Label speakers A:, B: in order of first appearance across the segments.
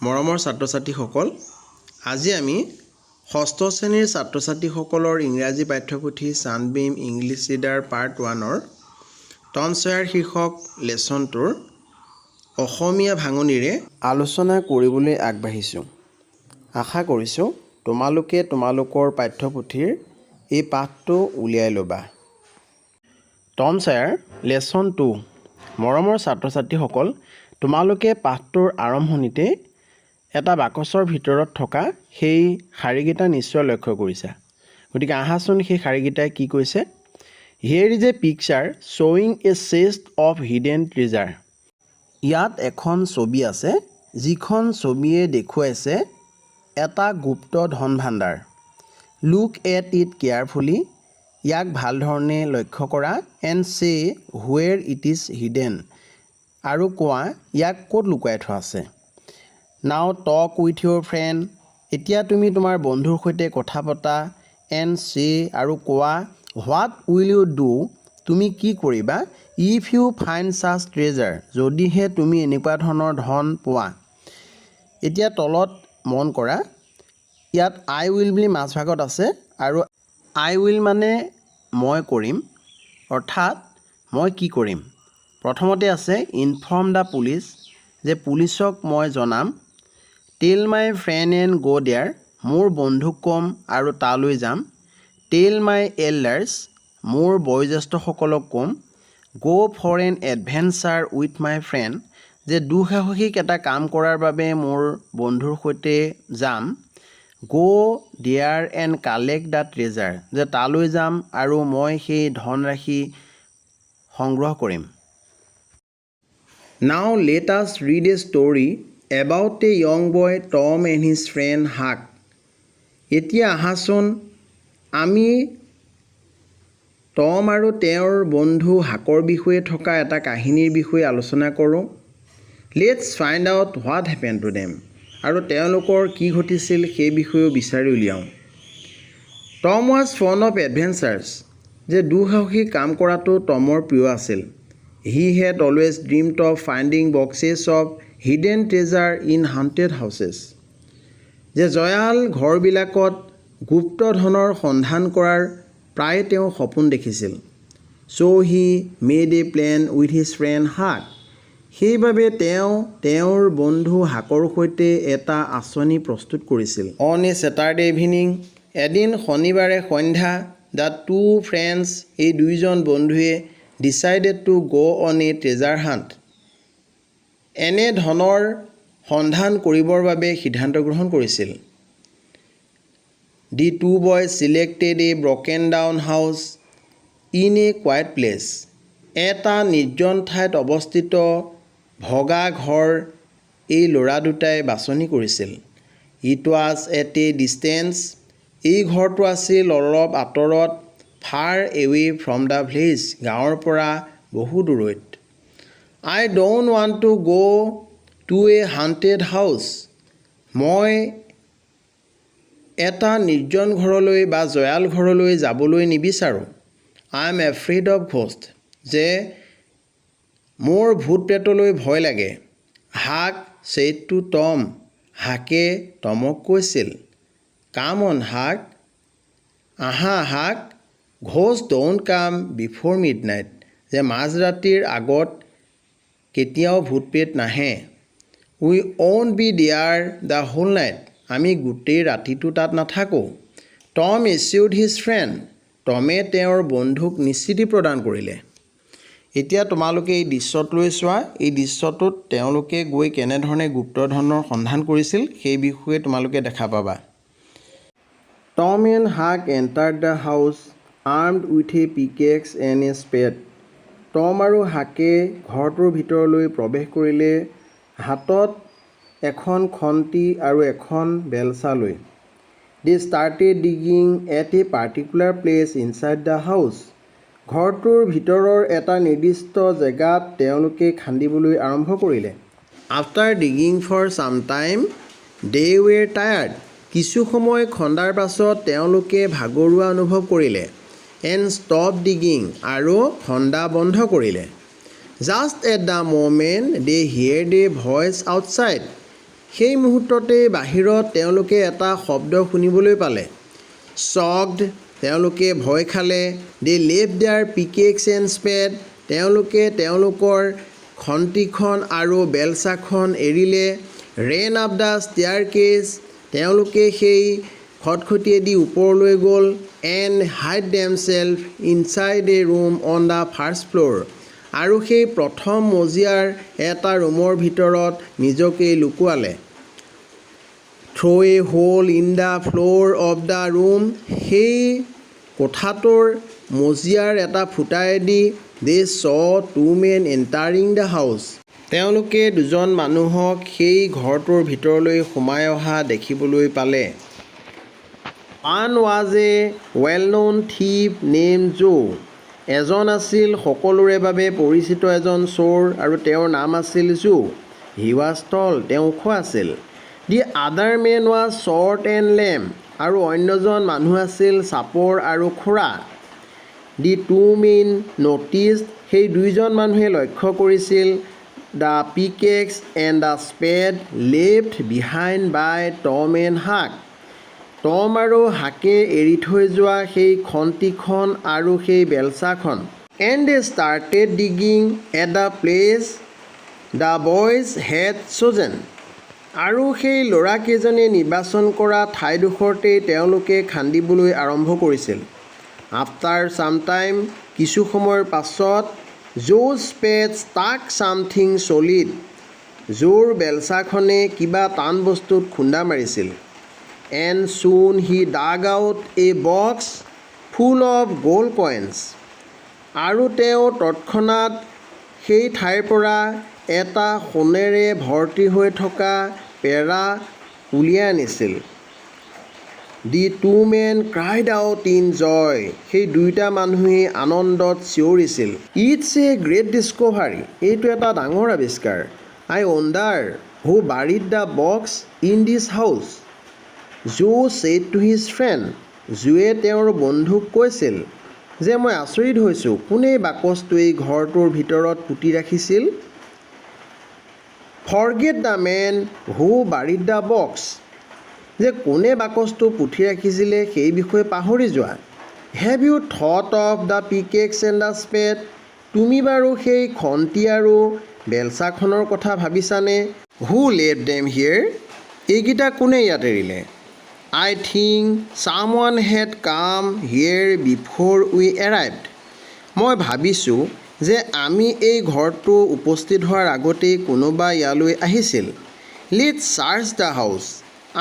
A: মৰমৰ ছাত্ৰ ছাত্ৰীসকল, আজি আমি ষষ্ঠ শ্ৰেণীৰ ছাত্ৰ ছাত্ৰীসকলৰ ইংৰাজী পাঠ্যপুথি ছানবিম ইংলিছ ৰিডাৰ পাৰ্ট ওৱানৰ টম চয়াৰ শীৰ্ষক লেচনটোৰ অসমীয়া ভাঙনিৰে আলোচনা কৰিবলৈ আগবাঢ়িছোঁ। আশা কৰিছোঁ তোমালোকে তোমালোকৰ পাঠ্যপুথিৰ এই পাঠটো উলিয়াই ল'বা। টম চয়াৰ লেচন টু। মৰমৰ ছাত্ৰ ছাত্ৰীসকল, তোমালোকে পাঠটোৰ আৰম্ভণিতে এটা বাকচৰ ভিতৰত থকা সেই শাৰীকেইটা নিশ্চয় লক্ষ্য কৰিছা। গতিকে আহাচোন, সেই শাৰীকেইটাই কি কৈছে? Here is a picture showing a chest of hidden treasure. ইয়াত এখন ছবি আছে, যিখন ছবিয়ে দেখুৱাইছে এটা গুপ্ত ধন ভাণ্ডাৰ। Look at it carefully, ইয়াক ভাল ধৰণে লক্ষ্য কৰা, and say where it is hidden, আৰু কোৱা ইয়াক ক'ত লুকুৱাই থোৱা আছে। Now talk with your friend, এতিয়া তুমি তোমাৰ বন্ধুৰ সৈতে কথা পতা, and say, আৰু কোৱা, what will you do, তুমি কি কৰিবা, if you find such treasure, যদিহে তুমি এনেকুৱা ধৰণৰ ধন পোৱা। এতিয়া তলত মন কৰা, ইয়াত "I will" বুলি মাজভাগত আছে আৰু "I will" মানে মই কৰিম, অৰ্থাৎ মই কি কৰিম। প্ৰথমতে আছে "Inform the police", যে পুলিচক মই জনাম। "Tell my friend and go there", মোৰ বন্ধুক ক'ম আৰু তালৈ যাম। "Tell my elders", মোৰ বয়োজ্যেষ্ঠসকলক ক'ম। "Go for an adventure with my friend", যে দুঃসাহসিক এটা কাম কৰাৰ বাবে মোৰ বন্ধুৰ সৈতে যাম। "Go there and collect the treasure", যে তালৈ যাম আৰু মই সেই ধনৰাশি সংগ্ৰহ কৰিম। Now let us read a story about a young boy Tom and his friend Huck. এতিয়া আহাচোন আমি টম আৰু তেওঁৰ বন্ধু হাকৰ বিষয়ে থকা এটা কাহিনীৰ বিষয়ে আলোচনা কৰোঁ। Let's find out what happened to them. আৰু তেওঁলোকৰ কি ঘটিছিল সেই বিষয়েও বিচাৰি উলিয়াওঁ। Tom was fond of adventures, যে দুঃসাহসিক কাম কৰাটো টমৰ প্ৰিয় আছিল। He had always dreamed of finding boxes of hidden treasure in haunted houses, যে জয়াল ঘৰবিলাকত গুপ্ত ধনৰ সন্ধান কৰাৰ প্ৰায়ে তেওঁ সপোন দেখিছিল। So he made a plan with his friend Huck. সেইবাবে তেওঁ তেওঁৰ বন্ধু হাকৰ সৈতে এটা আঁচনি প্ৰস্তুত কৰিছিল। On a Saturday evening, এদিন শনিবাৰে সন্ধ্যা, the two friends, এই দুয়োজন বন্ধুৱে, decided to go on a treasure hunt, এনে ধনৰ সন্ধান কৰিবৰ বাবে সিদ্ধান্ত গ্ৰহণ কৰিছিল। The two boys selected a broken down house in a quiet place. এটা নিৰ্জন ঠাইত অৱস্থিত ভগা ঘৰ এই ল'ৰা দুটাই বাছনি কৰিছিল। It was at a distance, এই ঘৰটো আছিল অলপ আঁতৰত, far away from the village, গাঁৱৰ পৰা বহু দূৰৈত। I don't want to go to a haunted house, মই এটা নিৰ্জন ঘৰলৈ বা জয়াল ঘৰলৈ যাবলৈ নিবিচাৰোঁ। I am afraid of ghost, যে মোৰ ভূত প্ৰেতলৈ ভয় লাগে, Huck said to Tom, হাকে টমক কৈছিল। Come on, Huck, আহা হাক। Ghosts don't come before midnight, যে মাজৰাতিৰ আগত কেতিয়াও ভূত প্ৰেত নাহে। We won't be there the whole night, আমি গোটেই ৰাতিটো তাত নাথাকোঁ, Tom assured his friend. টমে তেওঁৰ বন্ধুক নিশ্চিতি প্ৰদান কৰিলে। এতিয়া তোমালোকে এই দৃশ্যটোলৈ চোৱা। এই দৃশ্যটোত তেওঁলোকে গৈ কেনেধৰণে গুপ্তধনৰ সন্ধান কৰিছিল, সেই বিষয়ে তোমালোকে দেখা পাবা। Tom and Huck entered the house armed with a pickaxe and a spade. Tom আৰু হাকে ঘৰটোৰ ভিতৰলৈ প্ৰৱেশ কৰিলে হাতত এখন খন্তি আৰু এখন বেলচা লৈ। They started digging at a particular place inside the house. ঘৰটোৰ ভিতৰৰ এটা নিৰ্দিষ্ট জেগাত তেওঁলোকে খান্দিবলৈ আৰম্ভ কৰিলে। After digging for some time, they were tired, কিছু সময় খন্দাৰ পাছত তেওঁলোকে ভাগৰুৱা অনুভৱ কৰিলে, and stopped digging, আৰু খন্দা বন্ধ কৰিলে। Just at the moment, they heard a voice outside. সেই মুহূৰ্ততেই বাহিৰত তেওঁলোকে এটা শব্দ শুনিবলৈ পালে। শ্বকড, তেওঁলোকে ভয় খালে। They left their pickaxe and spade, তেওঁলোকে তেওঁলোকৰ খন্তিখন আৰু বেলচাখন এৰিলে। Ran up the staircase, তেওঁলোকে সেই খটখটিয়েদি ওপৰলৈ গ'ল। And hid themselves inside a room on the first floor, আৰু সেই প্ৰথম মজিয়াৰ এটা ৰুমৰ ভিতৰত নিজকে লুকুৱালে। Through a hole in the floor of the room, সেই কোঠাটোৰ মজিয়াৰ এটা ফুটায়েদি, they saw two men entering the house, তেওঁলোকে দুজন মানুহক সেই ঘৰটোৰ ভিতৰলৈ সোমাই অহা দেখিবলৈ পালে। One was a well known thief named Joe, এজন আছিল সকলোৰে বাবে পৰিচিত এজন চোৰ আৰু তেওঁৰ নাম আছিল জো। He was tall, তেওঁ ওখ আছিল। The other man was short and lame, আৰু অন্যজন মানুহ আছিল চাপৰ আৰু খোৰা। The two men noticed, সেই দুইজন মানুহে লক্ষ্য কৰিছিল, the pickaxe and the spade left behind by Tom and Huck, Tom আৰু হাকে এৰি থৈ যোৱা সেই খন্তিখন আৰু সেই বেলচাখন। And they started digging at the place the boys had chosen, আৰু সেই ল'ৰাকেইজনে নিৰ্বাচন কৰা ঠাইডোখৰতেই তেওঁলোকে খান্দিবলৈ আৰম্ভ কৰিছিল। After some time, কিছু সময়ৰ পাছত, Joe's spade struck something solid, জোৰ বেলচাখনে কিবা টান বস্তুত খুন্দা মাৰিছিল। And soon he dug out a box full of gold coins, আৰু তেওঁ তৎক্ষণাত সেই ঠাইৰ পৰা এটা সোণেৰে ভৰ্তি হৈ থকা পেৰা উলিয়াই আনিছিল। The two men cried out in joy, সেই দুয়োটা মানুহেই আনন্দত চিঞৰিছিল। It's a great discovery, এইটো এটা ডাঙৰ আৱিষ্কাৰ। I wonder who buried the box in this house, Joe said to his friend. জোৱে তেওঁৰ বন্ধুক কৈছিল যে মই আচৰিত হৈছোঁ, কোনে এই বাকচটো এই ঘৰটোৰ ভিতৰত পুতি ৰাখিছিল? Forget the man who buried the box, যে কোনে বাকচটো পুতি ৰাখিছিলে সেই বিষয়ে পাহৰি যোৱা। Have you thought of the pickaxe and the spade? তুমি বাৰু সেই খন্তি আৰু বেলচাখনৰ কথা ভাবিছানে? Who left them here? এইকেইটা কোনে ইয়াত এৰিলে? I think someone had come here before we arrived, মই ভাবিছোঁ যে আমি এই ঘৰটো উপস্থিত হোৱাৰ আগতেই কোনোবা ইয়ালৈ আহিছিল। Let's search the house,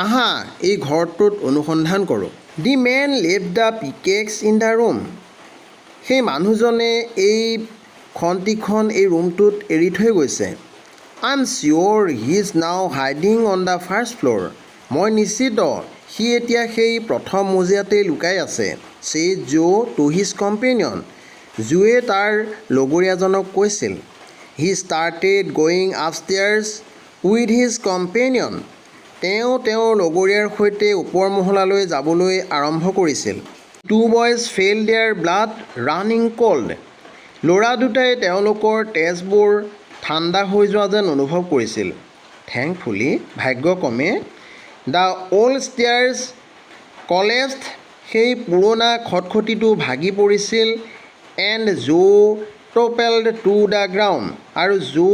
A: আহা এই ঘৰটোত অনুসন্ধান কৰোঁ। The man left the pickaxe in the room, সেই মানুহজনে এই খন্তিখন এই ৰুমটোত এৰি থৈ গৈছে। I am sure he is now hiding on the first floor, মই নিশ্চিত সি এতিয়া সেই প্ৰথম মজিয়াতেই লুকাই আছে, said Joe to his companion, জোৱে তাৰ লগৰীয়াজনক কৈছিল। He started going upstairs with his companion, তেওঁ তেওঁৰ লগৰীয়াৰ সৈতে ওপৰ মহলালৈ যাবলৈ আৰম্ভ কৰিছিল। Two boys felt their blood running cold, ল'ৰা দুটাই তেওঁলোকৰ তেজবোৰ ঠাণ্ডা হৈ যোৱা যেন অনুভৱ কৰিছিল। Thankfully, ভাগ্যক্ৰমে, the old stairs collapsed, সেই পুৰণা খটখটিটো ভাগি পৰিছিল। And Joe toppled to the ground, আৰু জো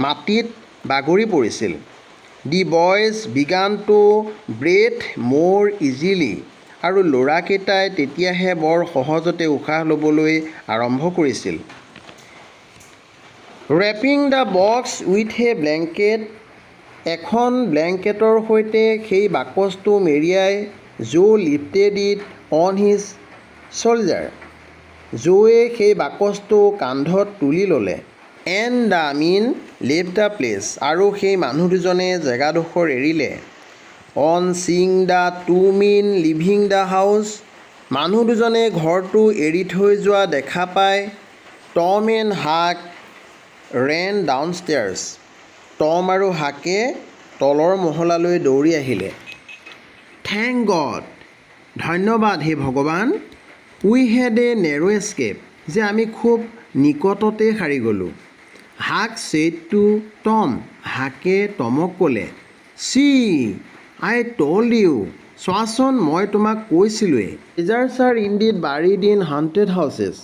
A: মাটিত বাগৰি পৰিছিল। The boys began to breathe more easily, আৰু ল'ৰাকেইটাই তেতিয়াহে বৰ সহজতে উশাহ ল'বলৈ আৰম্ভ কৰিছিল। Wrapping the box with a blanket, এখন ব্লেংকেটৰ সৈতে সেই বাকচটো মেৰিয়াই, Joe lifted it on his shoulder, জোৱে সেই বাকচটো কান্ধত তুলি ল'লে। And the men left the place, আৰু সেই মানুহ দুজনে জেগাডোখৰ এৰিলে। On seeing the two men leaving the house, মানুহ দুজনে ঘৰটো এৰি থৈ যোৱা দেখা পাই, Tom and Huck ran downstairs, Tom আৰু হাকে তলৰ মহলালৈ দৌৰি আহিলে। Thank God, ধন্যবাদ হে ভগৱান, we had a narrow escape, যে আমি খুব নিকটতে সাৰি গ'লোঁ, Huck said to Tom, হাকে টমক ক'লে। See, I told you. চোৱাচোন, মই তোমাক কৈছিলোঁৱেই। Treasures are indeed buried in haunted houses.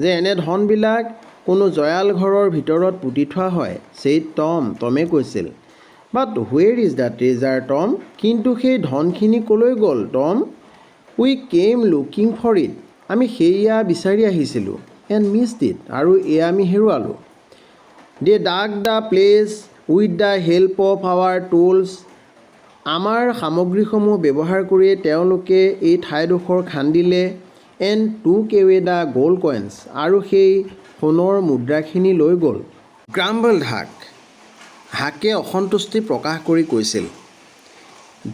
A: যে এনে ধনবিলাক কোনো জয়াল ঘৰৰ ভিতৰত পুতি থোৱা হয়, said Tom. টমে কৈছিল। But where is the treasure, Tom? কিন্তু সেই ধনখিনি ক'লৈ গ'ল, টম? We came looking for it, আমি সেয়া বিচাৰি আহিছিলোঁ, and missed it, আৰু এয়া আমি হেৰুৱালোঁ। They dug the place with the help of our tools. আমাৰ সামগ্ৰীসমূহ ব্যৱহাৰ কৰিয়ে তেওঁলোকে এই ঠাইডোখৰ খান্দিলে, and took away the gold coins, আৰু সেই সোণৰ মুদ্ৰাখিনি লৈ গ'ল। Grumbled Huck. হাকে অসন্তুষ্টি প্ৰকাশ কৰি কৈছিল।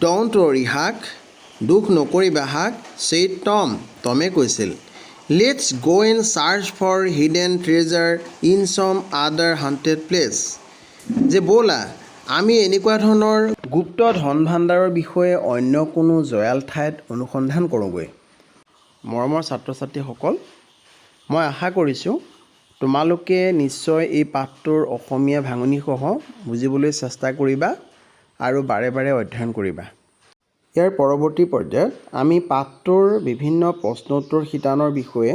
A: Don't worry, Huck. দুখ নকৰিবা হাক, said Tom. টমে কৈছিল। Let's go and search for hidden treasure in some other haunted place. যে ব'লা আমি এনেকুৱা ধৰণৰ গুপ্ত ধন ভাণ্ডাৰৰ বিষয়ে অন্য কোনো জয়াল ঠাইত অনুসন্ধান কৰোঁগৈ। মৰমৰ ছাত্ৰ ছাত্ৰীসকল, মই আশা কৰিছোঁ তোমালোকে নিশ্চয় এই পাঠটোৰ অসমীয়া ভাঙনিসহ বুজিবলৈ চেষ্টা কৰিবা আৰু বাৰে বাৰে অধ্যয়ন কৰিবা। ইয়াৰ পৰৱৰ্তী পৰ্যায়ত আমি পাঠটোৰ বিভিন্ন প্ৰশ্নোত্তৰ শিতানৰ বিষয়ে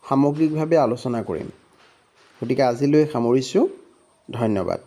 A: সামগ্ৰিকভাৱে আলোচনা কৰিম। গতিকে আজিলৈ সামৰিছোঁ। ধন্যবাদ।